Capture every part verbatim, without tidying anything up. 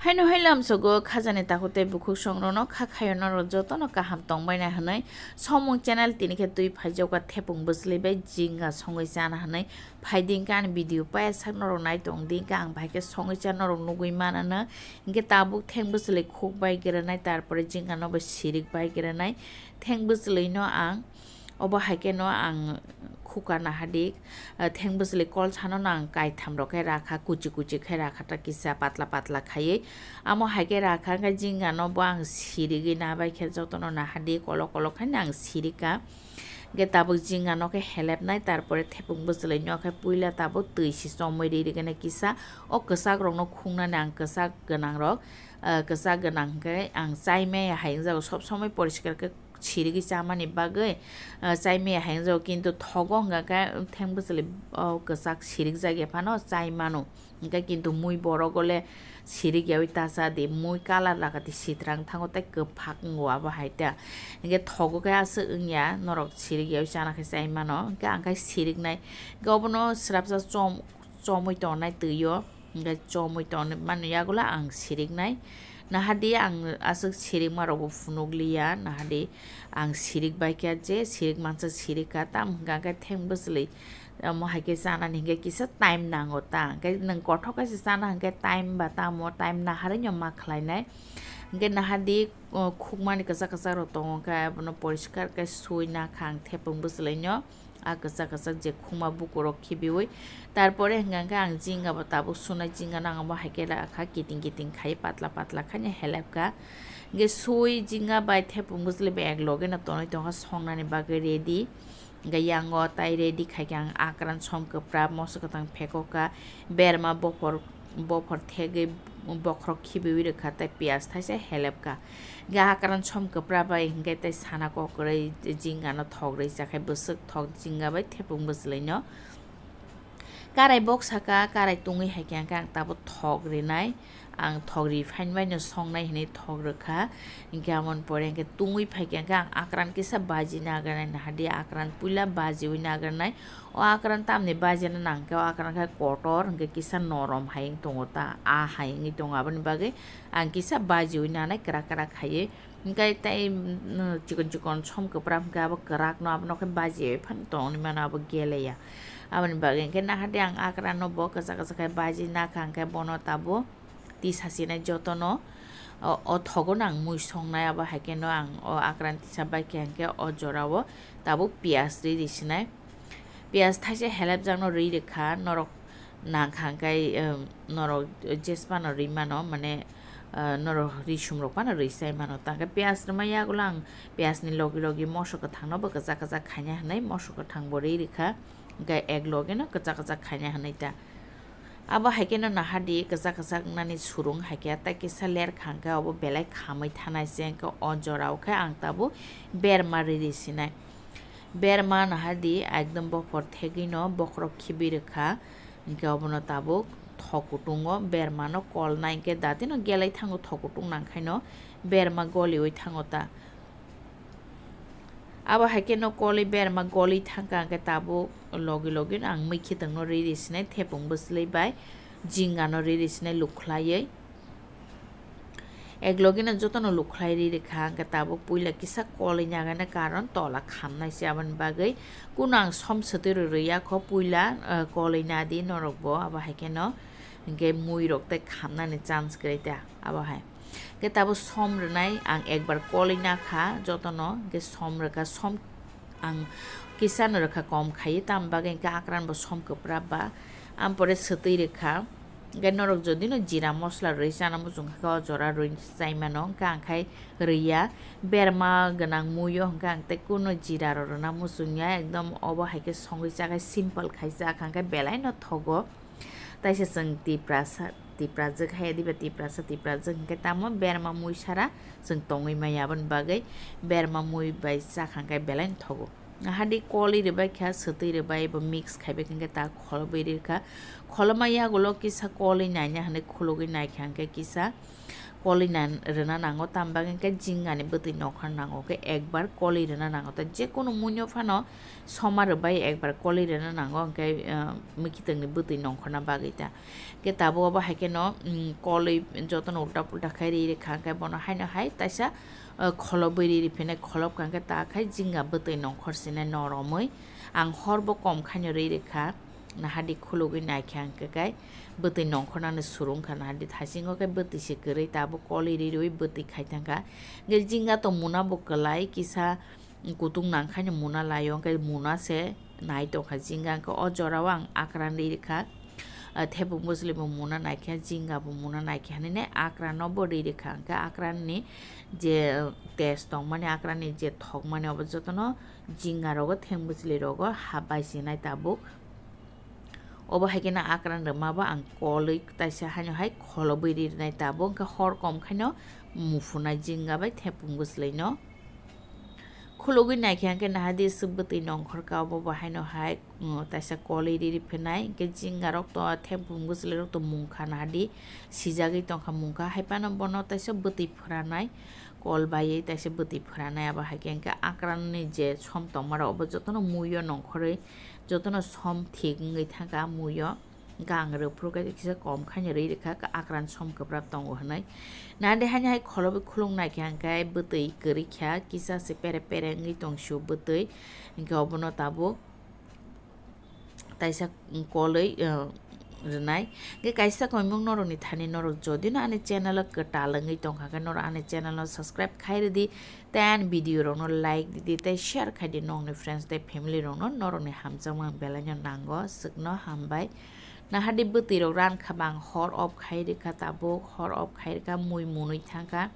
Haino hai lamsogo khajani takhuk tei bukhuk songrokno kha khayo norok jotono kaham tongbaina hwnwi Somung channel tini khe twi phaijakha thepung bwchwlwi bai jinga songwi chana hwnwi phaidi hwnkhe ani video paiyasak norok nai tongdi hwnkhe ang bahai khe songwi cha norok nugwi manano hwnkhe tabuk theng bwchwlwi khuk bai granai tarpore jinga no bo sirik bai granai theng bwchwlwi no ang Obo hai khe no ang khuka nahadik, ah, theng bwchwlwi kol sano no ang kaitham rok khe rakha, kuchi kuchi khe rakha ta kisa patla patla khaiwi. Amo hai khe rakha hwnkhe jinga no bo ang sirigwi nabai khe jotono nahadik kolok kolok khaino ang sirika. Hwnkhe tabuk jinga no khe helepnai, tarpore thepung bwchwlwi no khe puila tabuk twi si chomwi ri rigwino kisa. O kwchak rok no khungnani ang kwchak gwnang rok, ah, kwchak gwnang hwnkhe ang chai maya hai wngjago sob somoi poriskar khe sirigwi chamani bagwi, ah, chai maya hai wngjago, kintu thogo hwnkha khe theng bwchwlwi o kwchak sirikjak ya phano chai mano. Hwnkhe kintu mui borok ole sirik yaui ta cha di, mui colour laka di sitrang thango tei kwphak wngo abo hai ta. Hwnkhe thogo khe aswk wngya, norok sirik yaui chana khe chai mano. Hwnkhe ang khe siriknai, hwnkhe obono swrapsa chom-, chomwi tongnai twi o. Hwnkhe chomwi tongmani yagulo ang siriknai. Nahardi ang aswk sirikma rokbo phunukliya, nahardi ang sirik baikha je sirik mansa sirikha, tamo hwnkha khe theng bwchwlwi, omo hai khe chanani hwnkhe kisa time nango ta, hwnkhe nwng kothok khe se chana hwnkhe time ba tamo time naharwi no ma khlainai. Hwnkhe nahardi, o, khukmani kwchak kwchak rok tongo khe abono poriskar khe sui nakha ang thepung bwchwlwi no. A kwchak kwchak je khungma bukurok khibiui. Tarpore hwnkha khe ang jinga bo tabuk sunai jinga no ang bo hai khe rakha kiting kiting khai patla patla khaino helepkha. Hwnkhe sui jinga bai thepung bwchwlwi bai ek loge no tonwi tongkha songnani bagwi ready. Hwnkhe yango tai ready khai khe ang akran som kwpra moso kwthang phekokha berma bophor bophor thegwi bokhorok khibiui rwkha tei piyaj thaisa helepkha. Hwnkhe akran som kwpra bai hwnkhe tei sana kokrwi jinga no thok rwi chakhai bwswk thok jinga bai thepung bwchwlwi no. Karai bok saka karai tungwi hai khe hwnkhe ang tabuk thok rinai. Ang thok ri phainbai no songnai hinwi thok rwkha. Hwnkhe amoni pore hwnkhe tungwi phai khe hwnkhe ang akran kisa baji nagarnai nahardi akran puila bajiui nagarnai. O akran tamni bajina nangkhe o akran khe kotor hwnkhe kisa norom hai wng tongo ta, a hai wngwi tongo, aboni bagwi ang kisa bajiui nanai kwrak kwrak khaiwi. Hwnkhe tei, mm, chikon chikon som kwpra hwnkhe abo kwrakno abono khe bajiui phano tongwi mano, abo geleya. Aboni bagwi hwnkhe nahardi ang akranno bo kwchak kwchak khe baji nakha hwnkhe bono tabuk tisa sinai jotono o, o thogo no ang mui songnai, abo hai kheno ang o akran tisa bai khe hwnkhe o jorao tabuk piyaj ri ri sinai. Piyaj thaisa helepjakno ri rwkha, norok nangkha hwnkhe, em, norok jesphano ri mano, mane, eh, norok risum rok phano ri chai mano. Tangkhe piyaj rwma yagulo ang piyajni logi logi moso kwthangno bo kwchak kwchak khaina hwnwi moso kwthangbo ri rwkha, hwnkhe ek logino kwchak kwchak khaina hwnwi ta. Abo hai kheno nahardi kwchak kwchak wngnani surung hai khe tei kisa lerkha hwnkhe obo belai khamwi thanai se hwnkhe o jorao khe ang tabuk berma ri ri sinai. Berma nahardi ekdom bophor thegwino bokhorok khibi rwkha, hwnkhe obono tabuk thok kutungo bermano kolnai hwnkhe datino gelai thango thok kutung nangkhaino berma goliui thango ta. Abo hai kheno kolwi berma goli thangkha hwnkhe tabuk logi logi no ang mui khitangno ri ri sinai thepung bwchwlwi bai jingano ri ri sinai lukhlaiwi. Ek logi no jotono lukhlai ri rikha hwnkhe tabuk puila kisa kolwi nagana karon tola khamnai se aboni bagwi kunu ang som swtwi rw rwya kho puila, eh, kolwi nadi norok bo abo hai kheno hwnkhe mui rok tei khamnani chance kwrwi ta abo hai. Hwnkhe tabuk som rwnai ang ekbar kolwi nakha jotono, hwnkhe som rwkha, som ang kisa no rwkha kom khaiwi, tamo bagwi hwnkhe akran bo som kwpra ba, am pore swtwi rwkha. Hwnkhe norok jodi no jira mosla rwi chana muchung kha khe o jora rwi chai mano, hwnkhe ang khai rwiya. Berma gwnang muio hwnkhe ang tei kunu jira rw rwna muchung ya, ekdom obo hai khe songwi chakhai simple khai chakha hwnkhe belai no thogo. Taisa chwng Tiprasa, Tiprajwk hai diba Tiprasa, Tiprajwk hwnkhe tamo berma mui sara chwng tongwi maya, aboni bagwi berma mui bai chakha hwnkhe belai no thogo. Hadi kolwi rwbai kha, swtwi rwbai bo mix khaibai khe hwnkhe ta kholobwi rikha. Kholoma yagulo kisa kolwi naina hwnwi khulugwi naikha hwnkhe kisa kolina rwna nango, tamo bagwi hwnkhe jingani bwtwi nongkhor nango khe ekbar kolwi rwna nango. Ta jekunu muino phano soma rwbai ekbar kolwi rwna nango, hwnkhe, ah, mwkhitwngni bwtwi nongkhorna bagwi ta. Hwnkhe tabuk obo hai kheno, mm, kolwi jotono ulta pulta khai ri rwkha, hwnkhe bono haino hai taisa, ah, kholobwi ri riphinai, kholobkha hwnkhe ta khai jinga bwtwi nongkhor sinai noromwi. Ang horbo kom khaino ri rwkha. Nahadi khulugwi naikhe hwnkhe kai bwtwi nongkhornani surungkha, nahadi thasingo kai bwtwi se kwrwi, tabuk kolwi ri rwi bwtwi khai thangkha. Hwnkhe jinga tong muna bo kwlai kisa kutung nangkhaino muna laio, hwnkhe muna se nai tongkha jinga, hwnkhe o jorao ang akran ri rwkha. Ah, thepung bwsli bo muna naikhe, jinga bo muna naikhe hinwi nai akran no bo ri rwkha, hwnkhe akran ni je, ah, taste tongmani, akran ni je thokmani, obo jotono jinga rogo, theng bwsli rogo hap bai sinai tabuk. Obo hai kheno akran rwma bo ang kolwi taisa haino hai kholobwi ri rwnai tabuk, hwnkhe hor kom khaino muphunai jinga bai thepung bwsli no. Khulugwi naikhe hwnkhe nahadi swk bwtwi nongkhorkha, obo bo haino hai, um, taisa kolwi ri riphinai, hwnkhe jinga rok to thepung bwsli rok to mungkha, nahadi sijagwi tongkha mungkha, hai phano bono taisa bwtwi phwranai. Kol baiwi taisa bwtwi phwranai, abo hai khe hwnkhe akranni je som tongmarok obo jotono muiyo nongkhorwi jotono som thik wngwi thangkha muiyo. Hwnkhe ang rwphuru khe kisa kom khaino ri rwkha, akran som kwprap tongo hinwi. Nahadi haino hai kholobwi khulung naikhe hwnkhe bwtwi kwrwi kha, kisa se pere pere wngwi tongsio bwtwi, hwnkhe obono tabuk taisa kolwi, uh, rwnai. Hwnkhe kaisa koimung norokni thani norok jodi no ani channel o kwtal wngwi tongkha khe norok ani channel no subscribe khai rwdi, tei ani video rok no like rwdi, tei share khai di nokni friends tei family rok no, norokni hamjakma ang belai no nango, swkno hambai. Nahadi bwtwi rok rankha bang hor off khai rwkha tabuk, hor off khai rwkha mui munwi thangkha.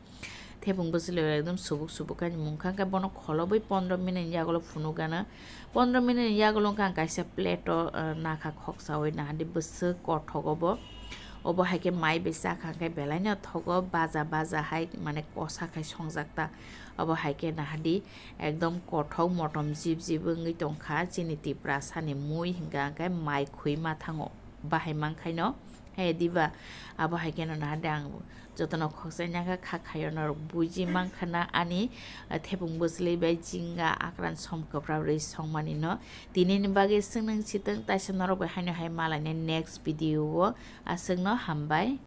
Thepung bwswlwi ekdom subuk subuk khe mungkha, hwnkhe bono kholobwi pondro minute ni yagulo phunukgana. Pondro minute ni yagulo hwnkhe ang kaisa plate o, ah, nakha khoksawi nahadi bwswk kothok obo. Obo hai khe mai bai chakha hwnkhe belai no thogo, baja baja hai mane kosa khai songjak ta. Obo hai khe nahadi ekdom kothok motom jib jib wngwi tongkha chini Tiprasa ni mui hwnkha hwnkhe mai khwi ma thango bahai mankhaino. He diba, abo hai kheno nahadi ang jotono khokchai nangkha, kha khayo norok buji mankha na ani, ah, thepung bwswlwi bai jinga akran som kwprap rwi songmani no. Tini ni bagwi swngnwng sitwng taisa norok bai haino hai malainai next video o, aswkno hambai.